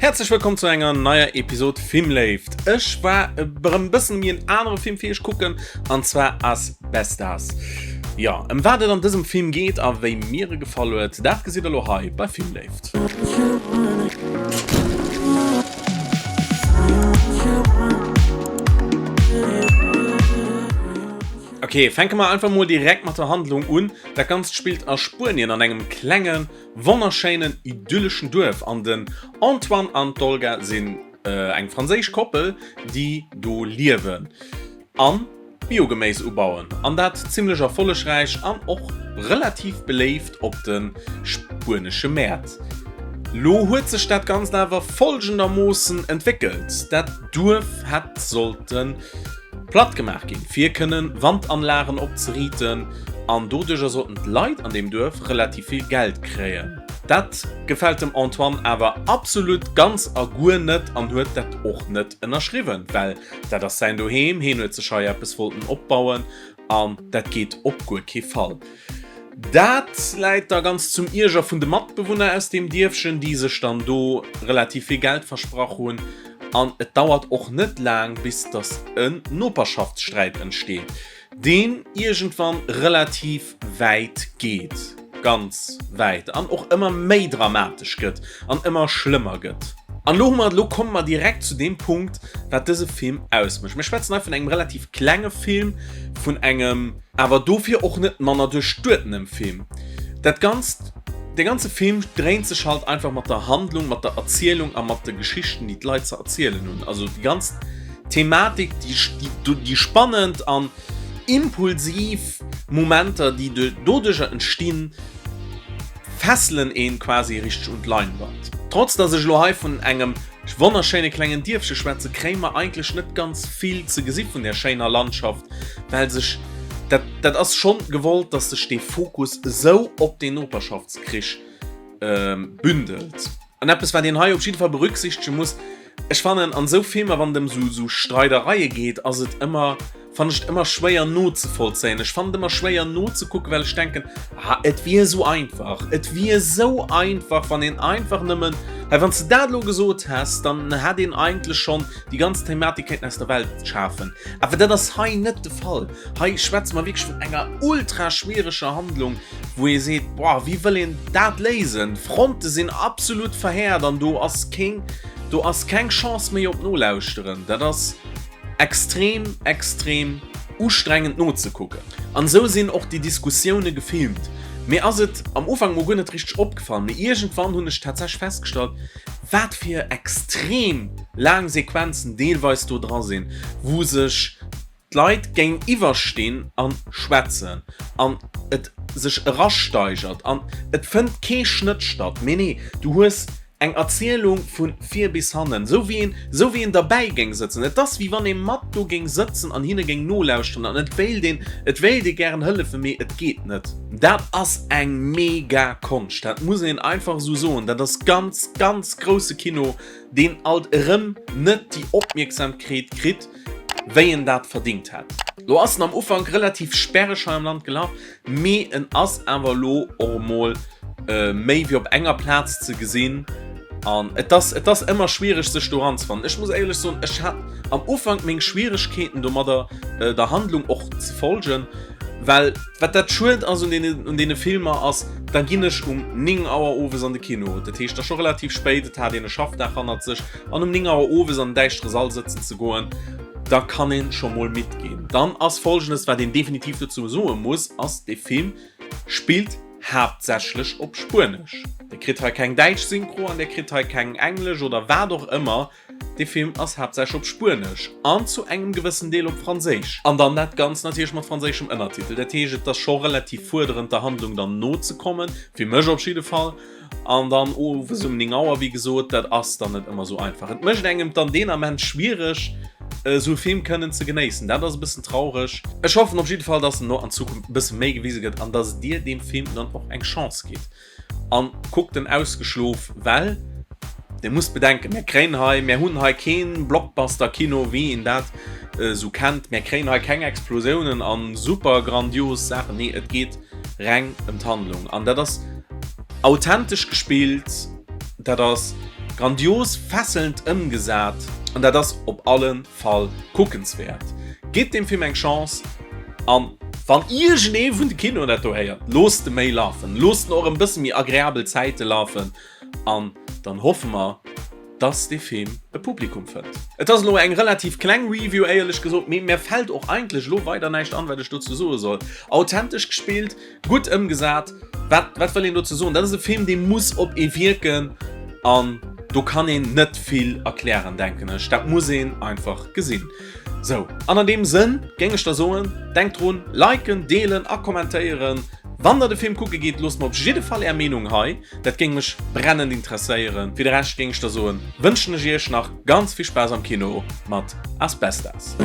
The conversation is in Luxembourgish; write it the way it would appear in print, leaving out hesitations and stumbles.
Häerzlech wëllkomm zu enger neier Episode Filmléift. Ech war erëm bëssen méi en anere Film fir iech kucken an zwar As Bestas. Jo, ëm wat et an dësem Film geet a wéi mir e gefall huet, dat gesitt der elo hei bei Filmléift. Ok, fänke mer einfach mol direkt mat der Handlung un. Dat Ganzt spillt a Spuenien an engem klengen Wonnerschéinen idylleschen Duerf an den Antoine an d'Olga sinn eng franséisch Koppel déi do liewen an Biogeméis ubauen an dat zimlech erfollegräich an och relativ beléift op de spuenesche Mäert. Lo huet sech dat Ganzt awer folgendermoossen entwéckelt, Dat Duerf hätt sollte platt gemaach ginn, fir kënnen Wandanlagen opzeriiten an doduercher sollten d'Leit an deem Duerf relativ vill Geld kréien. Dat gefält dem Antoine awer absolut ganz a guer net an huet dat och net ënnerschriwwen, well dat ass säin Doheem, heen huet sech hei eppes wollten opbauen an dat geet op guer kee Fall. Dat läit da ganz zum Ierger vun de Matbewunner aus deem Dierfchen, déi sech dann do relativ vill Geld versprach hunn. An et dauert och net laang, bis datt en Noperschaftssträit entsteet, deen iergendwann relativ wäit geet, ganz wäit, an och ëmmer méi dramatesch gëtt an ëmmer schlëmmer gëtt. An elo hu mer, elo komme mer direkt zu deem Punkt, wat dëse Film ausmécht. Mir schwätzen hei vun engem relativ klenge Film, vun engem. Awer dofir och net manner duerchduetenem Film. Dat Ganzt, de ganze Film dréint sech halt einfach mat der Handlung, mat der Erzielung a mat de Geschichten, déi d'Leit ze erzielen hunn. Also déi ganz Thematik, déi, déi spannend an impulsiv Momenter, déi doduercher entstinn, fesselen een quasi richteg un d'Leinwand. Trotz dass ech elo hei vun engem wonnerschéine klengen Dierfche schwätze, kréie mer eigentlech net ganz vill ze gesi vun där schéiner Landschaft, well sech dat, dat ass schonn gewollt, dass sech dee Fokus esou op deen Noperschaftskrich bündelt. An eppes wat een hei op jidde Fall berücksichtege muss, Ech fannen an sou Filmer wann et em sou sou Streidereie geet ass et ëmmer, fannen ech et ëmmer schwéier nozevollzéien. Ech fannen et ëmmer schwéier nozekucken, well ech denken, ah et wier sou einfach, et wier sou einfach wann een einfach nëmmen, hei wann s de dat elo gesot häss, dann hätt een eigentlech schonn déi ganz Thematik kéinten aus der Welt schafen. Awer dat ass hei net de Fall. Hei schwätze mer wierklech vun enger ultra schwiereger Handlung, wou ee seet, boah, wéi wëll een dat léisen? D'Fronte sinn absolut verhäert an do ass keng, do ass keng Chance méi op Nolauschteren. Dat ass extrem, extrem ustrengend nozekucken. An esou sinn och déi Diskussioune gefilmt. Mir ass et am Ufank mol guer net richteg opgefall, mee iergendwann hunn ech tatsächlech festgestallt, wat fir extrem laang Sequenzen deelweis do dra sinn, wou sech d'Leit géintiwwer stinn an schwätzen an et sech erasteigert an et fënnt kee Schnëtt statt, mee nee, du hues eng Erzielung vu vir bis hannen, esou wéi een, esou wéi een derbäi géing sëtzen. Et ass wéi wann ee mat do géing sëtzen an hinne géing nolauschteren an et wéilt een, et wéilt ee gären hëllefen, mee et geet net. Dat ass eng mega Konscht, dat muss een einfach esou soen. Dat ass ganz, ganz grousse Kino, deen alt erëm net déi Opmierksamkeet kritt, wéi en dat verdingt hätt. Lo ass en am Ufank relativ sperreg hei am Land gelaf, mee en ass awer elo och emol méi wéi op enger Plaz ze gesinn an et ass et ass ëmmer schwiereg sech do eranzefannen. Ech muss éierlech soen, ech hat am Ufank meng Schwieregkeeten domadder der Handlung och ze folgen, well wat dat schued ass un deene un deene Filmer ass, da ginn ech um 9 Auer owes an de Kino, dat heescht da scho relativ spéit, et hat een e Schaffdag hannert sech, An um 9 Auer owes an en däischtere Sall sëtzen ze goen, da kann een scho mol midd ginn. Dann ass folgendes wat een definitiv dozou soe muss, ass dee Film spillt haaptsächlech op Spuenesch. Dir kritt hei keng däitsch Synchro an dir kritt hei keng englesch oder wat och ëmmer. Dee Film ass haaptsächlech op Spuenesch an zu engem gewëssen Deel op Franséisch. An dann dat Ganzt natierlech mat franséischem Ënnertitel. Dat heescht et ass scho relativ fuerderend der Handlung dann nozekommen, fir mech op jidde Fall. An dann owes um 9 Auer, wéi gesot, dat ass dann net ëmmer esou einfach. Et mécht engem dann deen Ament schwiereg, esou e Film kënnen ze genéissen. Dat ass e bëssen traureg. Ech hoffen op jidde Fall, dass en no an Zukunft e bësse méi gewise gëtt an dass Dir deem Film dann och eng Chance gitt. An kuckt en ausgeschlof, well Dir musst bedenken, mär kréien hei, mär hunn hei keen Blockbuster-Kino, wéi een dat esou kennt. Mär kréien hei keng Explosiounen an super grandios Saachen. Nee, et geet reng ëm d'Handlung an dat ass authentesch gespillt, dat ass. Grandios fesselnd ëmgesat an dat ass op alle Fall kuckenswäert. Gitt deem Film eng Chance an wann iergendee vun de Kinoen dat do héiert, loosst e méi lafen, loosst en och en bësse méi agreabel Zäite lafen an dann hoffe mer, dass dee Film e Publikum fënnt. Et ass elo eng relativ kleng Review éierlech gesot, mee mär fält och eigentlech elo weider näischt an, wat ech dozou soe soll. Authentesch gespillt, Gutt ëmgesat. Wat, wat wëll een dozou soen? Dat ass e Film, dee muss op ee wierken an do kann een net vill erklären, denken ech. Dat muss een einfach gesinn. Sou, an an deem Sënn géing ech da soen, denkt drun, liken, deelen a kommentéieren. Wann der de Film kucke gitt, loosst mer op jidde Fall är Meenung hei, dat géing mech brennend interesséieren. Fir de Rescht géing ech da soen, wënschen ech iech nach ganz vill Spaass am Kino mat Asbestas.